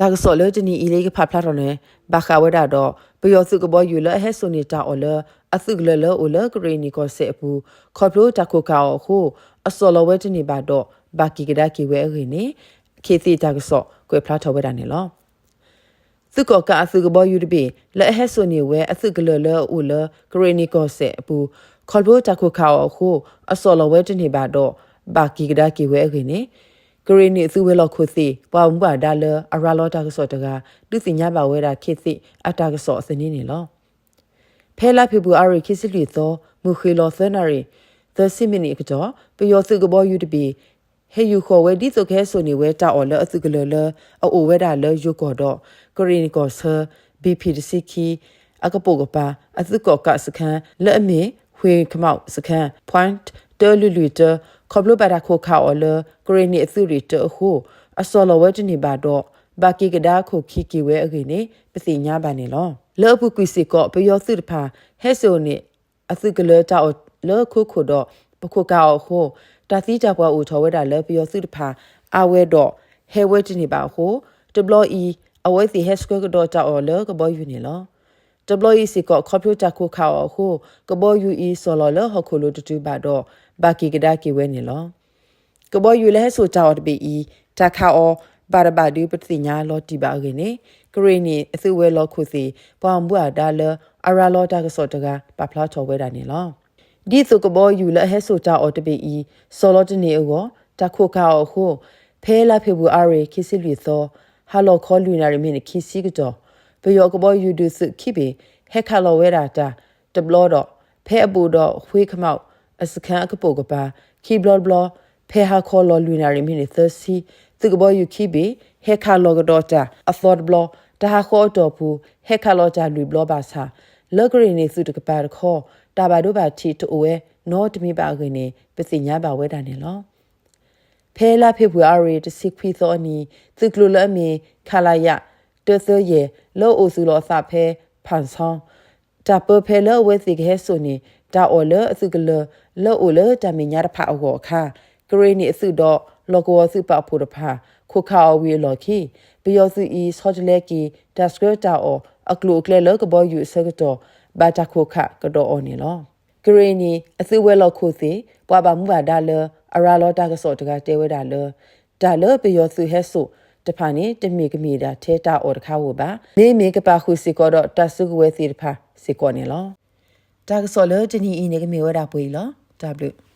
တၢ်ကစီၣ်လၢတနံၤအံၤလၢယကဖးဖျါထီၣ်န့ၣ် ဘၣ်ဃးဝဲဒၣ်ဒီး ပယီၤသုးကဘီယူၤလၢအဟဲစိာ်န့ၢ်တၢ်အီၣ်လၢ အသုးကလၢၤလၢအိၣ်လၢကရ့ၣ်နံၣ်ကီၢ်စဲၣ်အပူၤ ခီဖျိတၢ်ခိၣ်ခးအီၤအဃိ အစီၢ်လီၤဝဲတန့ၢ်ဘၣ်ဒီး ဘၣ်က့ၤကဒါက့ၤဝဲအဂ့ၢ်န့ၣ် ခ့သ့ၣ်တၢ်ကစီၣ်ကွဲးဖျါထီၣ်ဝဲဒၣ်န့ၣ်လီၤ. သုးကီၣ်ကးအသုးကဘီယူၤတဘ့ၣ် လၢအဟဲစိာ်န့ၢ်ဝဲအသုးကလၢၤလၢအအိၣ်လၢ ကရ့ၣ်နံၣ်ကီၢ်စဲၣ်အပူၤ ခီဖျိတၢ်ခိၣ်ခးအီၤအဃိ အစီၢ်လီၤဝဲတန့ၢ်ဘၣ်ဒီး ဘၣ်က့ၤကဒါက့ၤဝဲအဂ့ၢ်န့ၣ် ကရ့ၣ်နံၣ်အသုးဝဲၤလီၢ်ခိၣ်သ့ၣ် ပှၤဘၣ်မူဘၣ်ဒါလၢအရၤလီၤတၢ်ကစီၣ်တဂၤ ဒုးသ့ၣ်ညါဘၣ်ဝဲဒၣ်ခ့သ့ၣ်အတၢ်ကစီၣ်အသန့န့ၣ်လီၤ. ဖဲလါဖ့ၤဘြူၤအါရံၤ ခံဆံလွံၢ်သီ မုၢ်ဃ့ၢ်လီၤသၢနၣ်ရံၣ် သၢဆံမံးနံးအကတီၢ် ပယီၤသုးကဘီယူၤတဘ့ၣ် ဟဲယူာ်ဃီၤဝဲဒ်သိးကဟဲစိာ်န့ၢ်ဝဲတၢ်အီၣ်လၢအသုးကလၢၤလၢအအိၣ်ဝဲဒၣ်လၢယိၤကီၢ်ဒီး ကရ့ၣ်နံၣ်ကီၢ်ဆၢ ဘံၣ်ဖံၣ်တဆံခံ အကပိာ်ကပၤ အသုးကီၣ်ကးစခန်း လၢအမ့ၢ် ဝ့ၢ်ခမီၣ်စခန်း point တၢလွံၢ်လွံၢ်တၢ ခီဖျိဘၣ်တၢ်ခိၣ်ခးအီၤလၢ ကရ့ၣ်နံၣ်အသုးရ့ၣ်တၢအဃိ အစီၢ်လီၤဝဲတန့ၢ်ဘၣ်ဒီး ဘၣ်က့ၤကဒါခိၣ်ခံက့ၤဝဲအဂ့ၢ်န့ၣ် ပသ့ၣ်ညါဘၣ်န့ၣ်လီၤ. လၢအပူၤကွံာ်စ့ၢ်ကီး ပယီၤသုးတဖၣ် ဟဲစိာ်န့ၢ် အသုးကလၢၤတၢ်အီၣ်လၢခိခိၣ်ဒီး ပခိၣ်ကးအီၤအဃိ တၢ်သံတၢ်ပှၢ်အိၣ်ထီၣ်ဝဲဒၣ်လၢပယီၤသုးတဖၣ် အါဝဲဒီး ဟဲဝဲတန့ၢ်ဘၣ်အဃိ တဘျီအံၤ အဝဲသ့ၣ်ဟဲဆှၢကဒီးတၢ်အီၣ်လၢကဘီယူၤန့ၣ်လီၤ. တဘျီအံၤစ့ၢ်ကီး ခီဖျိတၢ်ခိၣ်ခးအီၤအဃိ ကဘီယူၤအံၤစီၢ်လီၤလၢဟီၣ်ခိၣ်လိၤတတုၤဘၣ်ဒီး ဘၣ်က့ၤကဒါက့ၤဝဲန့ၣ်လီၤ. ကဘီယူၤလၢဟဲစိာ်တၢ်အီၣ်တဘ့ၣ်အံၤ တၢ်ခးအီၤ ဘၣ်တဘၣ်ဒုးပတသ့ၣ်ညါလီၤတံၢ်ဘၣ်အဂ့ၢ်န့ၣ် ကရ့ၣ်နံၣ်အသုးဝဲၤလီၢ်ခိၣ်သ့ၣ် ပှၤဘၣ်မူဘၣ်ဒါလၢအရၤလီၤတၢ်ကစီၣ်တဂၤ ပာ်ဖျါထီၣ်ဝဲဒၣ်န့ၣ်လီၤ. ဒ်သိးကဘီယူၤလၢအဟဲစိာ်တၢ်အီၣ်တဘ့ၣ်အံၤ စီၢ်လီၤတန့ၢ်အဂီၢ် တၢ်ခိၣ်ခးအီၤအဃိ ဖဲလါဖ့ၤဘြူၤအါရံၤ ခံဆံလွံၢ်သီ ဟါလီၤခီလွံၢ်နၣ်ရံၣ်မံးနံးခံဆံကတီၢ် ပယီၤကဘီယူၤဒုးသုးခံဘ့ၣ် ဟဲခးလီၤဝဲဒၣ်တၢ်တဘျီဒီး ဖဲအဘူးဒီးဝ့ၢ်ခမီၣ်အစခန်းအကပိာ်ကပၤ ခံဘျီတဘျီ ဖဲဟါခီလီၤလွံၢ်နၣ်ရံၣ်မံးနံးသၢဆံ သုးကဘီယူၤခံဘ့ၣ် ဟဲခးလီၤကဒီးတၢ်အသီတဘျီ တဟါဃီအတီၢ်ပူၤ ဟဲခးလီၤတၢ်လွံၢ်ဘျီဘၣ်ဆၣ် လၢကရ့ၣ်နံၣ်သုးတကပၤတခီ တၢ်ဘၣ်ဒိဘၣ်ထံးတအိၣ်ဝဲနီတမံၤဘၣ်အဂ့ၢ်န့ၣ် ပသ့ၣ်ညါဘၣ်ဝဲဒၣ်န့ၣ်လီၤ. ဖဲလါဖ့ၤဘြူၤအါရံၤ တဆံခွံသီအနံၤ သုးကျိၤလၢအမ့ၢ် ခလရ တၢသၢယဲၢ် လၢအအိၣ်သူၣ်လီၤအသးဖဲ ဖၣ်ဆီ တၢ်ပၢဖဲလၢအဝဲသ့ၣ်ကဟဲစိာ်န့ၢ် တၢ်အီၣ်လၢအသုးကလၢၤ လၢအအိၣ်လၢတၢ်မဲာ်ညါတဖၣ်အဂီၢ်အခါ ကရ့ၣ်နံၣ်အသုးဒီး လီၢ်ကဝီၤသုးပာ်ဖှိၣ်တဖၣ် ခိၣ်ခးအီၤဝံၤအလီၢ်ခံ ပယီၤသုးအံၤ ဆီတလဲက့ၤ တၢ်ဆှၢတၢ်အီၣ် အကျိၤအကျဲလၢကဘီယူၤအဆၢကတီၢ် ဘၣ်တၢ်ခိၣ်ခးကဒီးအီၤန့ၣ်လီၤ. ကရ့ၣ်နံၣ်အသုးဝဲၤလီၢ်ခိၣ်သ့ၣ် ပှၤဘၣ်မူဘၣ်ဒါလၢ အရၤလီၤတၢ်ကစီၣ်တဂၤတဲဝဲဒၣ်လၢ တၢ်လၢပယီၤသုးဟဲစိာ်တဖၣ်န့ၣ် တမ့ၢ်ကမ့ၢ်ဒၣ်ထဲတၢ်အီၣ်တခါဧိၤဘၣ်. မ့မ့ၢ်ကပာ်ဃုာ်စ့ၢ်ကီးဒီးတၢ်စုကဝဲၤသ့ၣ်တဖၣ်စ့ၢ်ကီးန့ၣ်လီၤ. တၢ်ကစီၣ်လၢတနံၤအံၤန့ၣ် ကမ့ၢ်ဝဲဒၣ်ပှဲၤအံၤလီၤ. တၢ်ဘျုး